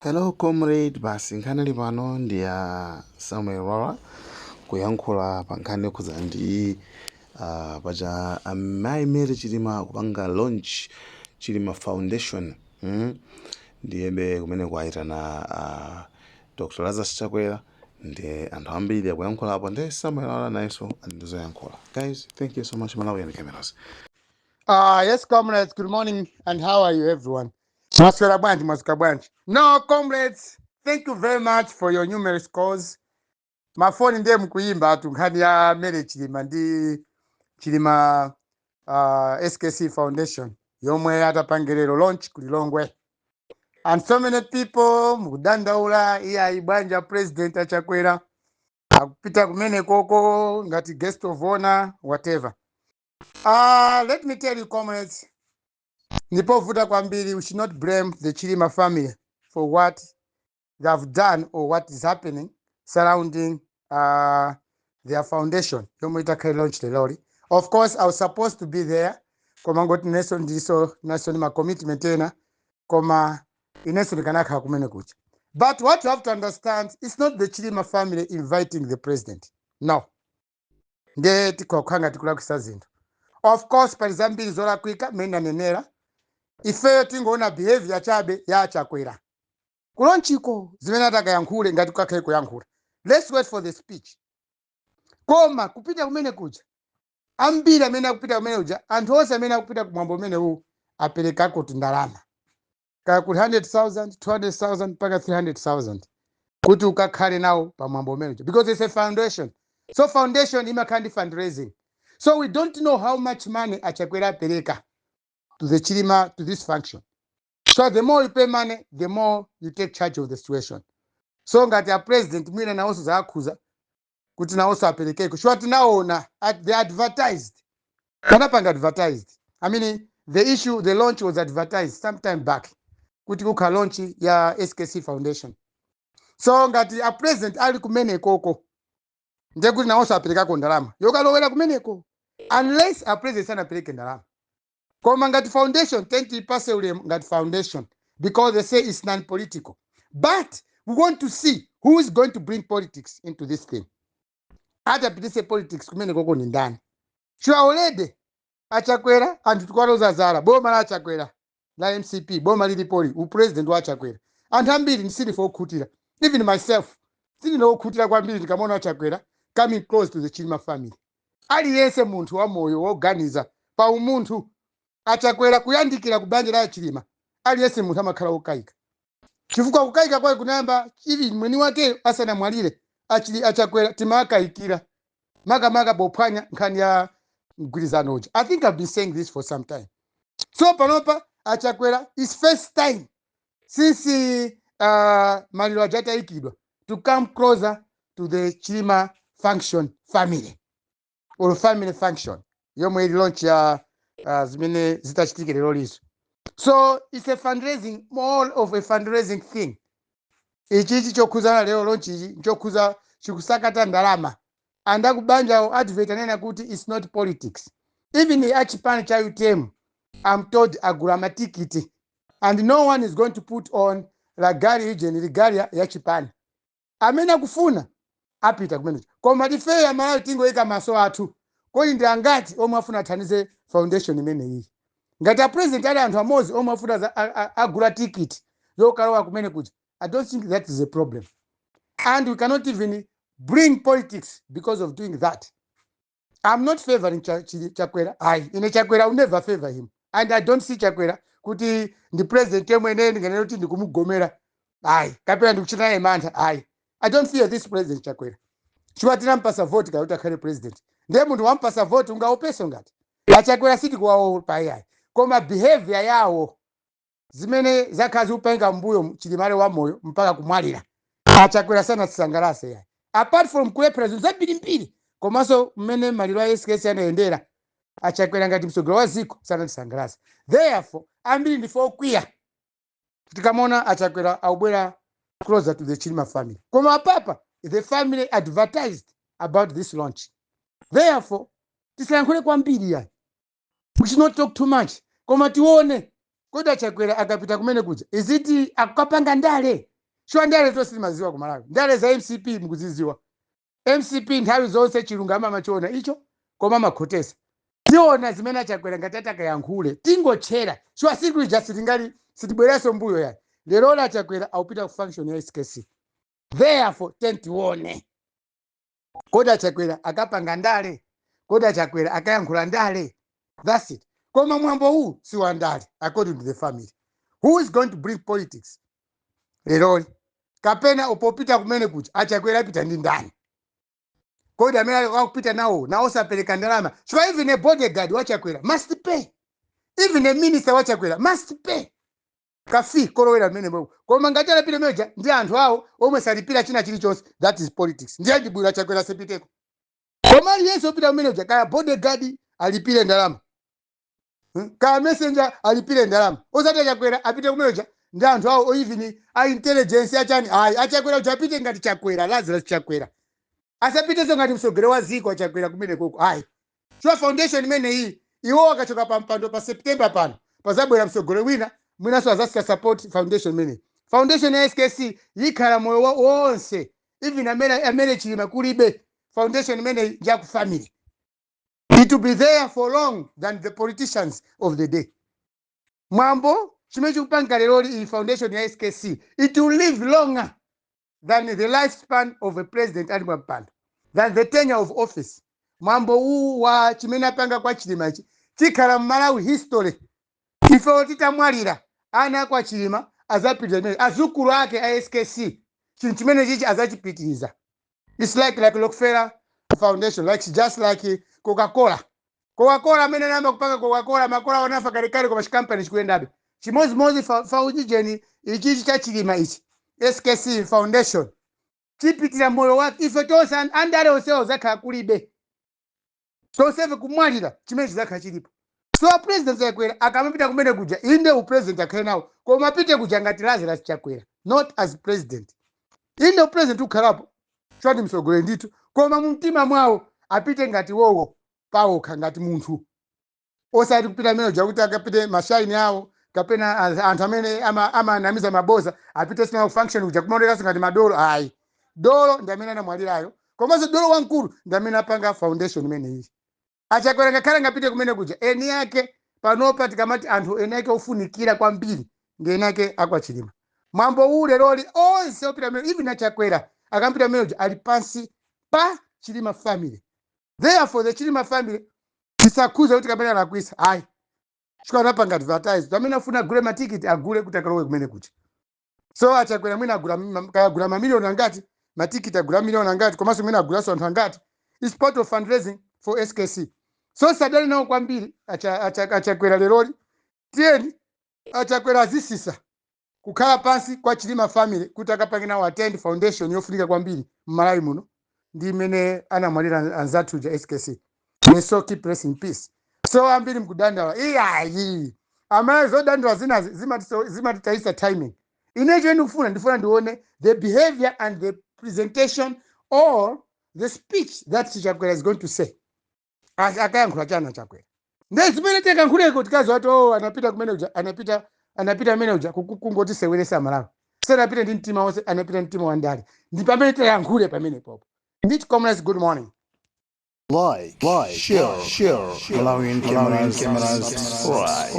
Hello comrade, basi nkhani ili pano ndi ya Samuel Lwara kuyankhula pa nkhani yokhudzana ndi paja amayi Mary Chilima kupanga launch Chilima Foundation, Ndiyebe kumene kwayitana Dr. Lazarus Chakwera, ndi anthu ambiri akuyankhulapo, ndi Samuel Lwara nayenso ali ndi zoyankhula. Guys, thank you so much. Malawi and Cameras. Yes, comrades, good morning, and how are you, everyone? Mwaswera bwanji, mwasuka bwanji. No, comrades, thank you very much for your numerous calls. Mafoni ndiye mukuyimba atu nkhani ya Mary Chilima ndi Chilima SKC Foundation yomwe atapangirero launch ku Lilongwe. And so many people mukudandaula, iyayi, bwanja president achakwera akupita kumene koko ngati guest of honor, whatever. Let me tell you, comrades, ndipovuta kwambiri. We should not blame the Chilima family for what they have done or what is happening surrounding their foundation yomwe itakhale launch leloli. Of course, I was supposed to be there, koma ngoti neso ndiso naso ndi ma commitment ena, koma inenso ndikanakhala kumene kucha. But what you have to understand, it's not the Chilima family inviting the president, no. Ndiye tikhokhanga tikulakwisa zinthu. Of course, pali zambiri zolakwika mmene ndanenera. Ifeyo tingoona behavior chabe ya Chakwera ku launchiko, zimene atakayankhule, ngati kukakhale kuyankhula. Let's wait for the speech. Koma kupita kumene kuja, ambiri amene akupita kumene kuja, anthu onse amene akupita kumwambo umene uwu aperekako tindalama, kaya kuti 100,000, 200,000 mpaka 300,000, kuti ukakhale nawo pamwambo umene uja, because it's a foundation. So foundation imakhala ndi fundraising. So we don't know how much money achakwera apereka to the Chilima, to this function. So the more you pay money, the more you take charge of the situation. So ngati a president mwina nawonso zaakhuza kuti nawonso aperekeko, sure, tinaona they advertised, kanapanga advertised. I mean, the issue, the launch was advertised some time back kuti kukha launch ya SKC Foundation. So ngati a president ali kumenekoko, ndiye kuti nawonso aperekako ndalama yokalowera kumeneko, unless a president sanapereke ndalama. Koma ngati foundation, tenti ipase ulemu ngati foundation, because they say it's non-political. But we want to see who is going to bring politics into this thing. Atapitise politics kumene koko ni ndani? Sure, already achakwera, anthu tikwaloza zala boma la achakwera la MCP, boma lilipoli, upresident wa achakwera, anthu ambiri ndisilife okhutira. Even myself sindine okhutira kwambiri ndikamaona achakwera coming close to the Chilima family. Aliyense munthu wa moyo woganiza pa umunthu, achakwera kuyandikira ku banja la Chilima, aliyense munthu amakhala wokayika, chifukwa kukayika kwake kunayamba even mwini wake asanamwalire. Achili achakwera timakayikira makamaka pophwanya nkhani ya mgwirizano uja. I think I've been saying this for some time. So panopa achakwera is first time since maliro aja atayikidwa to come closer to the Chilima function family or family function yomwe ili launch ya zimene zitachitike lero lizo. So it's a fundraising, more of a fundraising thing. Ichichi chokhuzana lero launch ichi nchokhuza chikusakata ndalama. Andakubanja advert anena kuti it's not politics. Even achipani cha UTM, I'm told, agula matikiti, and no one is going to put on regalia ijeni, regalia ya chipani. Amene akufuna apita kumenecho. Koma tifeyo amalawi tingoyika maso athu, kodi ndi angati omwe afuna athandize foundation imeneyi? Ngati a president ali anthu amodzi omwe afuna agula tikiti yokalowa kumene kuja, I don't think that is a problem, and we cannot even bring politics because of doing that. I'm not favoring Chakwera. Ayi, ine Chakwera will never favor him, and I don't see Chakwera kuti ndi president yemwe ine ndinganene kuti ndikumugomera, ayi, kapena ndikuchita naye mantha, ayi. I don't fear this president Chakwera, chifukwa tinampasa voti kakuti akhale president. Ndiye munthu wampasa voti ungaopeso ngati achakwera sitikuwaopa, ayi. Koma behavior yawo, zimene zakhala zikupanga mbuyo, Chilimale wa moyo mpaka kumwalira, achakwera sanatisangalase yayi, apart from kulephera zinthu zambirimbiri. Komanso mmene maliro a SKC anayendera, achakwera ngati mtsogoleri wa dziko sanatisangalase. Therefore ambiri ndife okwiya tikamona achakwera akubwera closer to the Chilima family. Koma apapa the family advertised about this launch, therefore tisayankhule kwambiri yayi. We should not talk too much, koma tione. Kodi Achakwera akapita kumene kuja, iziti akukapanga ndale? Shuwa, ndale tonse timaziwa ku Malawi, ndale za MCP mukuziziwa. MCP nthawi zonse chilungamo amachiona icho, koma amakhotesa. Tiona zimene Achakwera ngati atakayankhule, tingotchera shuwa siku ija sitingali sitibweranso mbuyo yani. Lero la Achakwera akupita ku function ya SKC, therefore tentione kodi Achakwera akapanga ndale, kodi Achakwera akayankhula ndale. That's it. Koma mwambo huu si wa ndale according to the family. Who is going to bring politics leroli? Kapena upopita kumene kuja, Achakwera apita ndi ndani? Kodi amene akupita nawo nawo sapereka ndalama? Chifukwa even a bodyguard waChakwera must pay, even a minister waChakwera must pay ka fee kolowera mmene momwe. Koma ngati alapita meja ndi anthu awo omwe salipira china chilichonse, that is politics. Ndiye ndibwira Chakwera sepiteko, koma aliyense opita kumene uja, kaya bodyguard alipire ndalama, Kaya messenger alipire ndalama. Osati Achakwera apite kumene uja ndi anthu awo, even a intelligence achani, ayi. Achakwera uja apite ngati Chakwera, Lazarus Chakwera, asapitenso ngati msogolero wa ziko Achakwera kumene koko, ayi. So foundation imene iyi, iwo akachoka pa mpando pa September pano, pazabwera msogolero wina mwinanso azasita support foundation imeneyi. Foundation ya SKC ikhala moyo wonse, even amene Chilima kulibe. Foundation imeneyi njaku family. It will be there for long than the politicians of the day. Mwambo chimene chikupanga leroli, iyi foundation ya SKC, it will live longer than the lifespan of a president ali pampando, than the tenure of office. Mwambo uwu wa chimene apanga kwa Chilima ichi chikhala mmalawi history. Ife titamwalira, ana kwa Chilima azapitiriza imene, azukulu ake a SKC chinthu chimene chichi azachipitiriza. It's like Rockefeller Foundation, like just like Coca-Cola. Coca-Cola amene anayamba kupanga Coca-Cola, makola wanafa kalekale, koma chikampani chikuyendabe. Chimodzimodzi foundation ichichi cha Chilima ichi, SKC Foundation, chipitira moyo wake. Ife tonse andale onsewo zakhala kulibe, tonsefe kumwalira, chimene chizakhala chilipo. So President Chakwera akamapita kumene kuja, inde upresident akhale nawo, koma apite kuja ngati Lazarus Chakwera, not as president. Inde upresident ukhalapo choti msogolere ndithu, koma mumtima mwawo apite ngati wowo pawokha, ngati munthu, osati kupita amene uja kuti akapite mashaini awo kapena anthu amene amanamiza maboza apite sina function kuja kumaonekanso ngati madolo, ayi. Dolo ndi amene anamwalirayo, komanso dolo wamkulu ndi amene apanga foundation imene iyi. Achakwera ngakhale ngapite kumene kuja, eni yake panopa tikamati anthu eni ake ofunikira kwambiri ndi eni ake akwaChilima. Mwambo uwu leroli, onse opita amene, even Achakwera akampita amene uja, ali pansi pa Chilima family. Therefore the Chilima family tisakhuze kuti kapena alakwisa, ayi, chifukwa anapanga advertise, pamene afuna agule matikiti, agule kuti akalowe kumene kuja. So Achakwera mwina agula kaya agula mamiliyoni angati matikiti, agula miliyoni angati, komanso mwina agulanso anthu angati. Is part of fundraising for SKC. So sadali nawo kwambiri Achakwera leroli. Tiyeni Achakwera azisisa kukhala pansi kwa Chilima family kuti akapange nawo attend foundation yofunika kwambiri mmalawi muno, ndi imene anamwalira anzathu ja SKC. May so keep rest in peace. So ambiri mkudandaula, iyayi, amene zodandaula zinazi zimatitayisa timing. Inecho ndikufuna ndifuna ndione the behavior and the presentation or the speech that Chakwera is going to say. Akayankhula chana Chakwera, nde zimene tikayankhuleko tikazi wati, oh, anapita kumene uja, anapita kumene uja kungotiseweresa Malawi, sanapite ndi mtima wonse, anapita mtima wa ndale. Ndi pamene tiyankhule pamene popo. Nditi comrades, good morning. Like, share, Malawian cameras, subscribe.